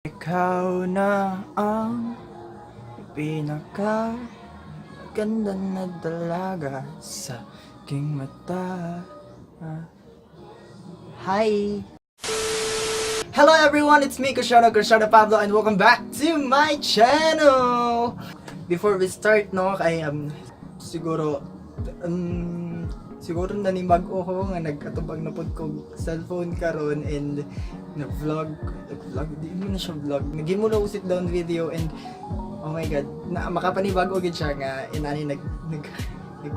Ikaw na ang pinaka ganda na dalaga sa aking mata. Hi! Hello everyone, it's me, Kushano Kushano Pablo, and welcome back to my channel! Before we start, no, kay siguro nanimag-o ko nga nagkatubag na pod kog cellphone karon and nag-vlog, di mo na siya vlog. Naghimo na ko sit down video and oh my God, na makapanibago gid siya nga inani nag nag, nag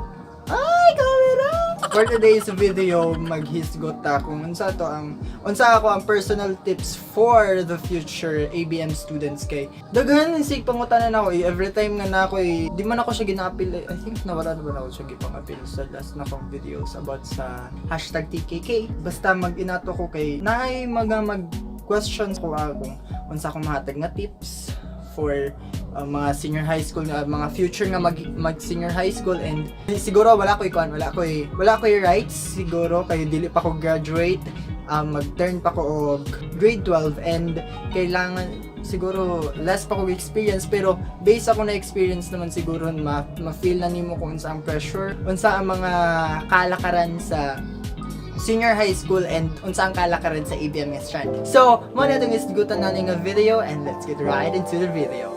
ay, camera! For today's video, maghisgot ta kung unsa ako ang personal tips for the future ABM students kay daghan sig pangutanan ako eh, every time nga na ako eh, di man ako siya gina-appeal eh. I think nawala na ba na ako siya gipang-appeal sa last na kong videos about sa #TKK. Basta mag-inato ko kay naay mga mag questions ko kung unsa akong mahatag nga tips for mga senior high school nga mga future nga mag senior high school. And siguro wala ko ikuan, wala ko rights siguro kay dili pa ko graduate, mag-turn pa ko og grade 12 and kailangan siguro less pa ko experience, pero based ako na experience naman siguro ma-feel na nimo kung unsa ang pressure, unsa ang mga kalakaran sa senior high school and unsa ang kalakaran sa ABM nga strand. So, mao na itong isgutan na nga video and let's get right into the video.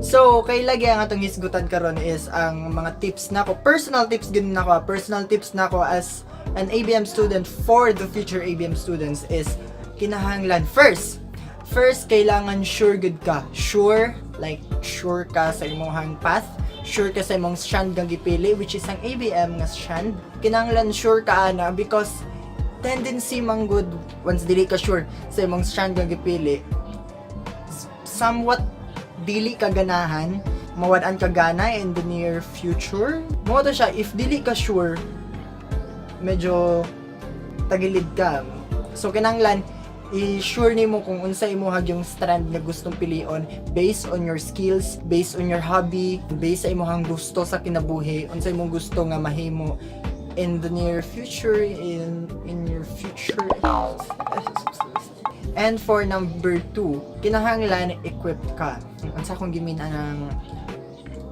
So, kay lagi ang atong hisgutan karon is ang mga tips nako, personal tips gid nako, personal tips nako as an ABM student for the future ABM students is kinahanglan first, kailangan sure gud ka. Sure, like sure ka sa imong path, sure ka sa imong strand nga gipili, which is ang ABM nga strand. Kinahanglan sure ka ana because tendency man gud once dili ka sure sa imong strand nga gipili, somewhat dili ka ganahan, mawad-an ka gana in the near future. Mao to siya, if dili ka sure, medyo tagilid ka. So kinahanglan i-sure nimo kung unsa imo yung strand nga gustong pilion based on your skills, based on your hobby, based sa imong gusto sa kinabuhi, unsa imong gusto nga mahimo in the near future, in your future. And for number two, kinahanglan equipped ka. Unsa akong gi-mean anang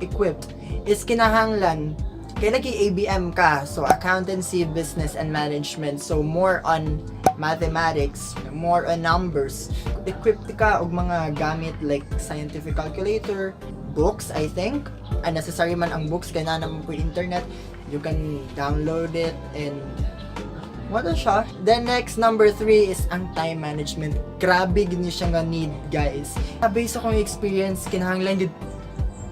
equipped is kinahanglan kay lagi ABM ka, so accountancy, business, and management. So more on mathematics, more on numbers. Equipped ka og mga gamit like scientific calculator, books, I think. Unnecessary man ang books kay naa naman po internet. You can download it and what a siya. Then next, number three is ang time management. Grabe gid ni siya nga need, guys. Based sa akong experience, kinahanglan gid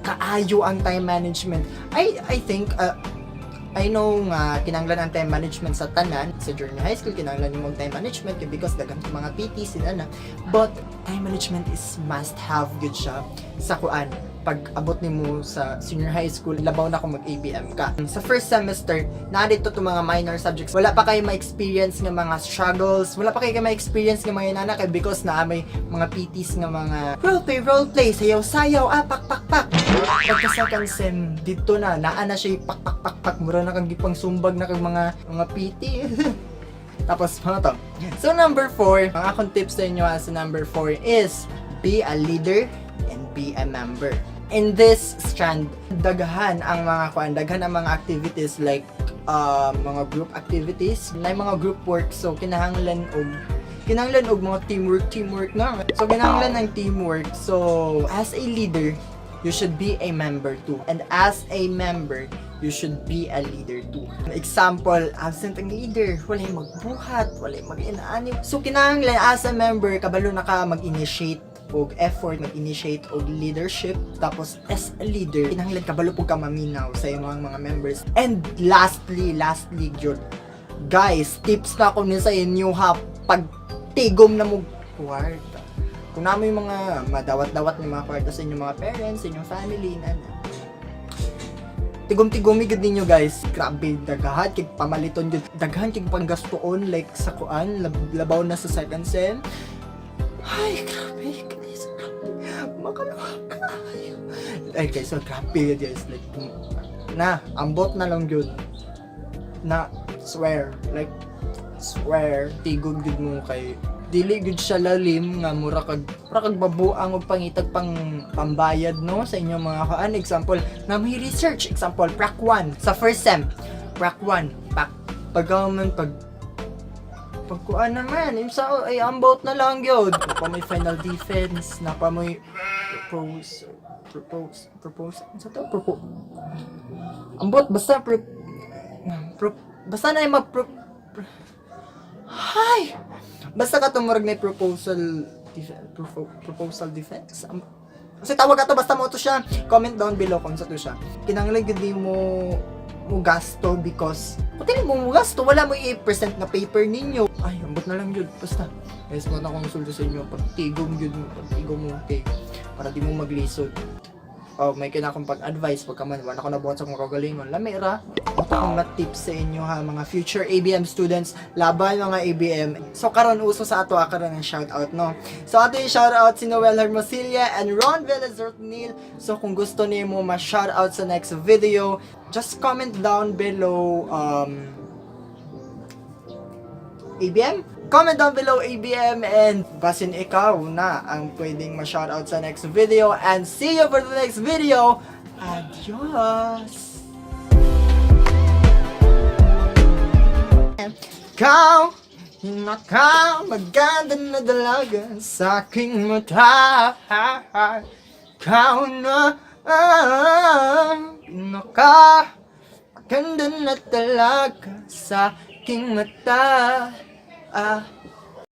kaayo ang time management. I think I know nga kinahanglan ang time management sa tanan sa junior high school, kinahanglan nimo og time management kay because daghan ka mga PT sila na, but time management is must have gud siya sa kuan pag abot nimo sa senior high school, labaw na kung mag-ABM ka. Sa first semester, naa dito to mga minor subjects. Wala pa kayo ma-experience nga mga struggles, wala pa kayo ma-experience nga mga inana kay because naa may mga PTs nga mga role play, role play, sayaw, sayaw, ah, pak, pak, pak. Pagka second sem, dito na, naa na siya pak, pak, pak, pak, mura na kang gipang sumbag na kang mga PT. Tapos, mga to. So, number four, ang akong tips sa inyo as a number four is be a leader and be a member. In this strand, daghan ang mga kuan, daghan ang mga activities like mga group activities, na mga group work, so kinahanglan og mga teamwork, teamwork na. So kinahanglan ng teamwork. So as a leader, you should be a member too. And as a member, you should be a leader too. Example, absent ang leader, walay magbuhat, walay mag-inaani. So kinahanglan as a member, kabalo na ka mag-initiate og effort, mag-initiate og leadership. Tapos as a leader, kinahanglan kabalo pud ka maminaw sa imong mga members. And lastly, lastly gyud, guys, tips na ako ni sa inyo ha, pag tigom na mo kwarta. Kung naa moy mga madawat-dawat ng mga kwarta sa inyong mga parents, sa inyong family, na tigom-tigomi gud ninyo, guys. Grabe, daghan kay pamaliton gud. Daghan kay panggastoon like sa kuan, labaw na sa second sem. Ay, grabe, guys. Grabe. Makaluha kayo. Ay, guys, so grabe, guys. Like, na, ambot na lang yun. Na, Swear. Like, swear. Tigom gud mo kay dili gud siya lalim nga mura kag babuang og pangitag pang pambayad, no, sa inyong mga kaan. Example na may research, example prac 1 sa first sem, prac 1 pak pagkaman pag pagkuan naman im sa ay ambot na lang gyud pa may final defense na pa may propose propose propose sa to propose ambot basta pro, basta na mag pro, hay basta ka tumurag na proposal proposal defense. Kasi tawag ato, basta mo to siya. Comment down below kung sa to siya. Kinahanglan gud mo mo gasto because kung dili mo mo gasto, wala mo i-present na paper ninyo. Ay, ambot na lang yun. Basta. Guys, mo na konsulta sa inyo. Pagtigom yun mo, pagtigom mo, okay. Para di mo maglisod. Oh, may kina akong pag-advise pagka man wala ko nabuhat sa akong kagalingon. Lami ra. Ito akong ma-tips sa inyo ha, mga future ABM students, laban mga ABM. So karon uso sa ato karon ang shoutout, no. So ato yung shoutout si Noel Hermosilla and Ron Velez Neil. So kung gusto nimo ma-shoutout sa next video, just comment down below ABM? Comment down below ABM and basin ikaw na ang pwedeng ma-shoutout sa next video, and see you for the next video. Adios! Ikaw, maganda na dalaga sa aking mata. Ikaw na ang pinaka maganda na dalaga sa aking mata. Ah.